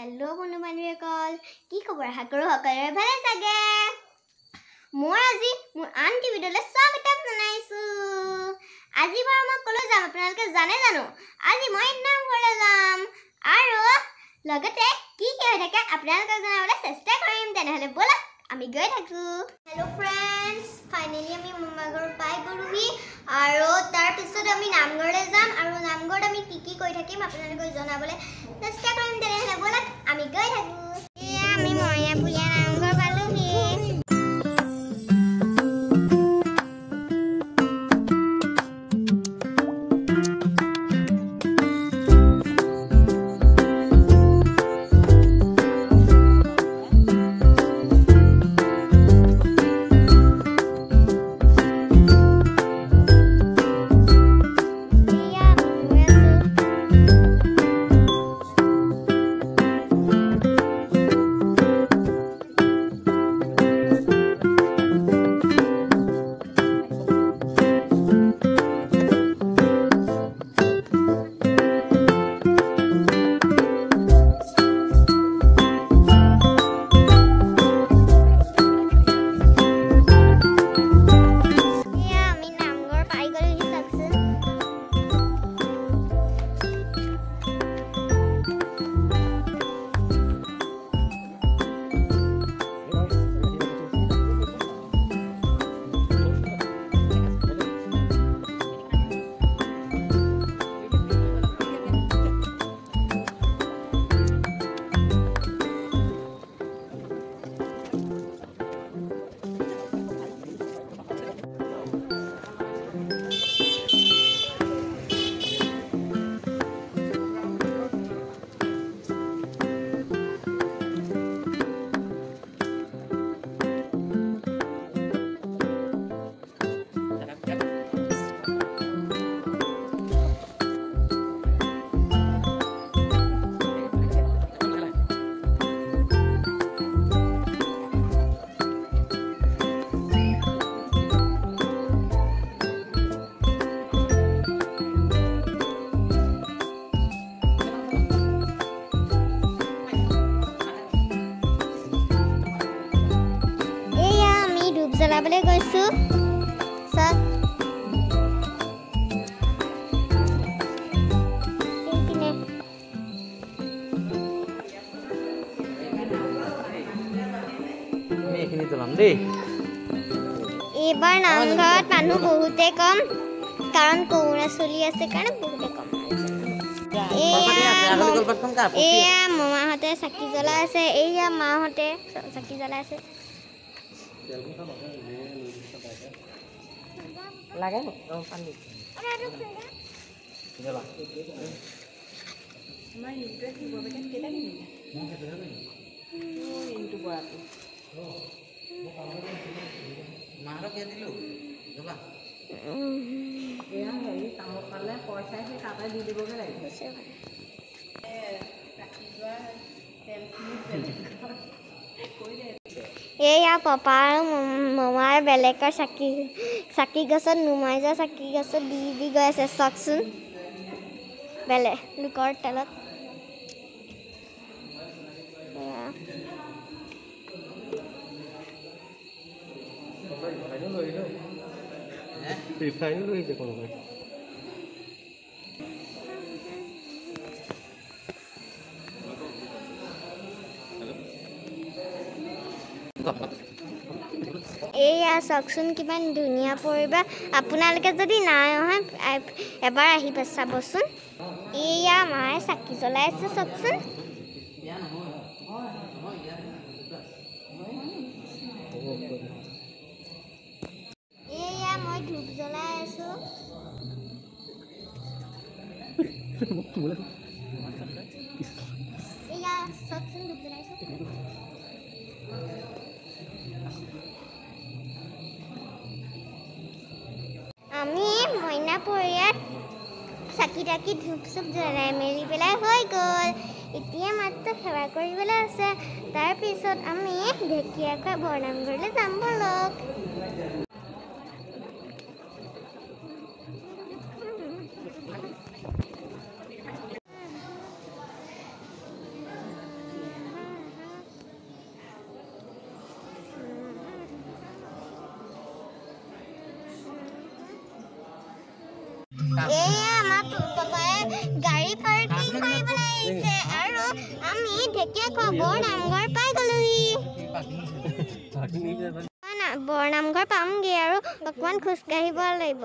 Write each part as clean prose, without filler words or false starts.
Hello' বন্ধু বান্ধৱীসকল, কি খবৰ? আশা কৰোঁ সকলোৰে ভালে চাগে। মই আজি মোৰ আনটি ভিডিঅ'লৈ স্বাগতম জনাইছোঁ। আজি বাৰু মই ক'লৈ যাম আপোনালোকে জানে জানো? আজি মই নামঘৰলৈ যাম আৰু লগতে কি কি হৈ থাকে আপোনালোকক জনাবলৈ চেষ্টা কৰিম। তেনেহ'লে ব'লক আমি গৈ থাকোঁ। হেল্ল' ফ্ৰেণ্ডছ, ফাইনেলি আমি মামা ঘৰ পাই গ'লোহি আৰু তাৰপিছত আমি নামঘৰলৈ যাম আৰু নামঘৰত আমি কি কি কৰি থাকিম আপোনালোকক জনাবলৈ চেষ্টা কৰিম। তেনেহ'লে ব'লক আমি গৈ থাকোঁ। এয়া আমি মইনাপুৰীয়া নামঘৰ পালোহি। এয়া আমি গৈ আছোঁ। এয়া আমি নামঘৰ পাই গ'লোহি, চাওকচোন। এয়া আমি ধূপ জ্বলাবলৈ গৈছোঁ। চাওক এইপিনে। আমি এইখিনি জ্বলাম দেই। এইবাৰ নামঘৰত মানুহ বহুতে কম, কাৰণ কৰোণা চলি আছে কাৰণে বহুতে কম। এয়া এয়া মামাহঁতে চাকি জ্বলাই আছে, এইয়া মাহঁতে চাকি জ্বলাই আছে। লাগে পানী। জ্বলা। আমাৰ ৰিণ্টুৱে শিৱৰ পেকেট কেইটা কিনিলে? ৰিণ্টু বৰাটো। মাহঁতক ইয়াত দিলোঁ, জ্বলা। এয়া হেৰি কামত পালে পইচাই সেই তাতে দি দিবগৈ লাগিব। ৰাখি যোৱা তেলখিনি বেলেগত কৈ দে। এইয়া পাপা আৰু মামাৰ বেলেগৰ চাকি চাকি গছত নুমাই যোৱা চাকি গছত দি দি গৈ আছে। চাওকচোন, বেলেগ লোকৰ তেলত। এয়া ৰিফাইনো লৈ আহিছে কোনোবাই। এইয়া চাওকচোন কিমান ধুনীয়া পৰিৱেশ। আপোনালোকে যদি নাই অহা এবাৰ আহি চাবচোন। এইয়া মায়ে চাকি জ্বলাই আছে, চাওকচোন। এইয়া মই ধূপ জ্বলাই আছোঁ। এইয়া চাওকচোন ধূপ জ্বলাইছোঁ। আমি মইনাপুৰীয়াত চাকি তাকি ধূপ চুপ জ্বলাই মেলি পেলাই হৈ গ'ল। এতিয়া মাত্ৰ সেৱা কৰিবলৈ আছে, তাৰপিছত আমি ঢেকীয়া খোৱা বৰনামঘৰলৈ যাম। ব'লক। ঢেকীয়াখোৱা বৰ নামঘৰ পাই গ'লোহি। বৰ নামঘৰ পামগৈ আৰু অকণমান খোজকাঢ়িব লাগিব।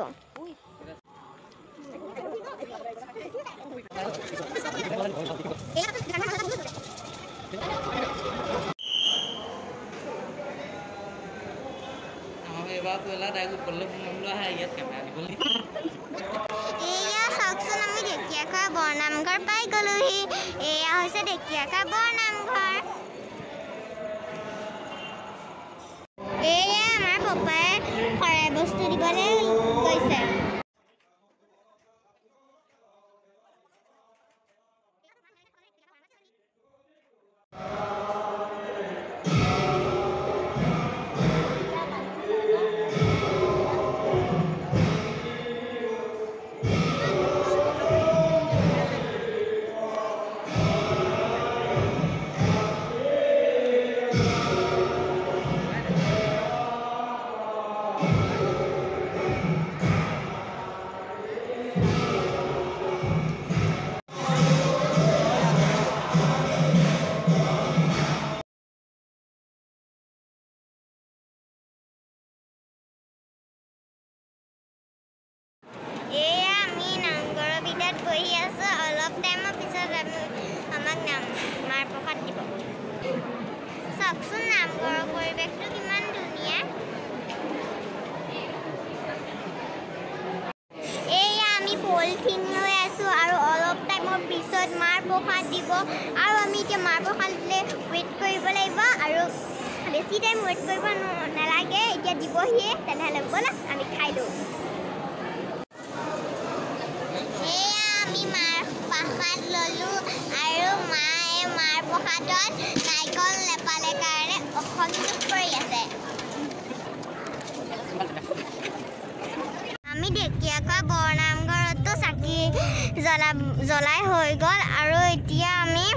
এয়া চাওকচোন, আমি ঢেকীয়াখোৱা বৰনামঘৰ পাই গ'লোহি। এয়া হৈছে ঢেকীয়াখোৱা বৰনামঘৰ। এয়া আমাৰ পপাই শৰাই বস্তু দিবলৈ গৈছে। এয়া আমি নামঘৰৰ ভিতৰত বহি আছো। অলপ টাইমৰ পিছত আমাক নাম মাৰ প্ৰসাদ দিব। চাওকচোন নামঘৰৰ পৰিৱেশটো কিমান ধুনীয়া। এয়া আমি পলিথিন লৈ আছো আৰু অলপ টাইমৰ পিছত মাৰ প্ৰসাদ দিব। আৰু আমি এতিয়া মাৰ প্ৰসাদ দিলে ৱেইট কৰিব লাগিব আৰু বেছি টাইম ৱেইট কৰিব নালাগে, এতিয়া দিবহিয়ে। তেনেহ'লে ব'লা আমি খাই লওঁ। প্ৰসাদ ল'লোঁ আৰু মায়ে মাৰ প্ৰসাদত নাৰিকল নেপালে কাৰণে অসন্তোষ কৰি আছে। আমি ঢেকীয়াখোৱা বৰনামঘৰতো চাকি জ্বলাই হৈ গ'ল আৰু এতিয়া আমি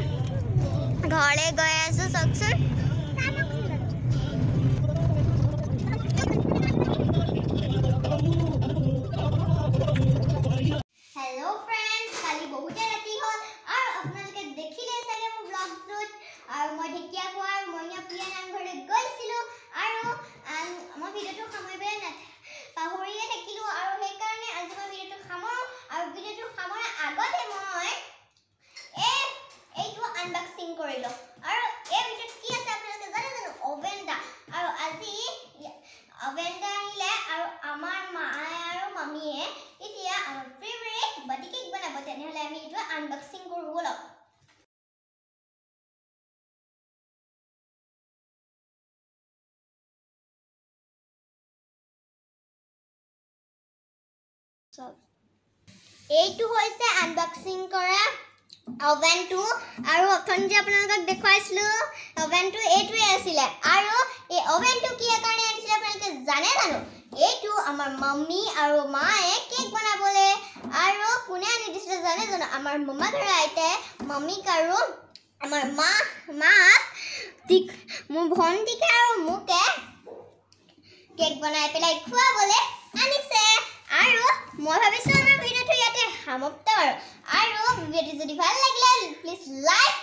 ঘৰলৈ গৈ আছোঁ। চাওকচোন, আৰু মই ঢেকীয়াখোৱা আৰু মইনাপুৰীয়া নামঘৰলৈ গৈছিলোঁ আৰু মই ভিডিঅ'টো সামৰিবলৈ পাহৰিয়ে থাকিলোঁ আৰু সেইকাৰণে আজি মই ভিডিঅ'টো সামৰোঁ। আৰু ভিডিঅ'টো সামৰাৰ আগতে মই এইটো আনবক্সিং কৰিলোঁ। আৰু এই ভিডিঅ'ত কি আছে আপোনালোকে জানে জানো? অভেন এটা। আৰু আজি অভেন এটা আনিলে আৰু আমাৰ মায়ে আৰু মামীয়ে এতিয়া আমাৰ ফেভৰেট বাটি কেক বনাব। তেনেহ'লে আমি এইটো আনবক্সিং কৰোঁ ব'লক। এইটো হৈছে আনবক্সিং কৰা অভেনটো। আৰু অথনি যে আপোনালোকক দেখুৱাইছিলোঁ অভেনটো এইটোৱে আছিলে। আৰু এই অভেনটো কিহৰ কাৰণে আনিছিলে আপোনালোকে জানে জানো? এইটো আমাৰ মাম্মী আৰু মায়ে কেক বনাবলৈ। আৰু কোনে আনি দিছিলে জানে জানো? আমাৰ মামা ঘৰৰ আইতাই মামীক আৰু আমাৰ মাক মোৰ ভণ্টিকে আৰু মোকে কেক বনাই পেলাই খুৱাবলৈ আনিছে। আৰু মই ভাবিছোঁ আমাৰ ভিডিঅ'টো ইয়াতে সমাপ্ত আৰু। আৰু ভিডিঅ'টো যদি ভাল লাগিলে please like,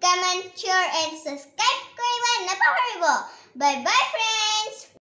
comment, share and subscribe কৰিব নাপাহৰিব। Bye bye friends.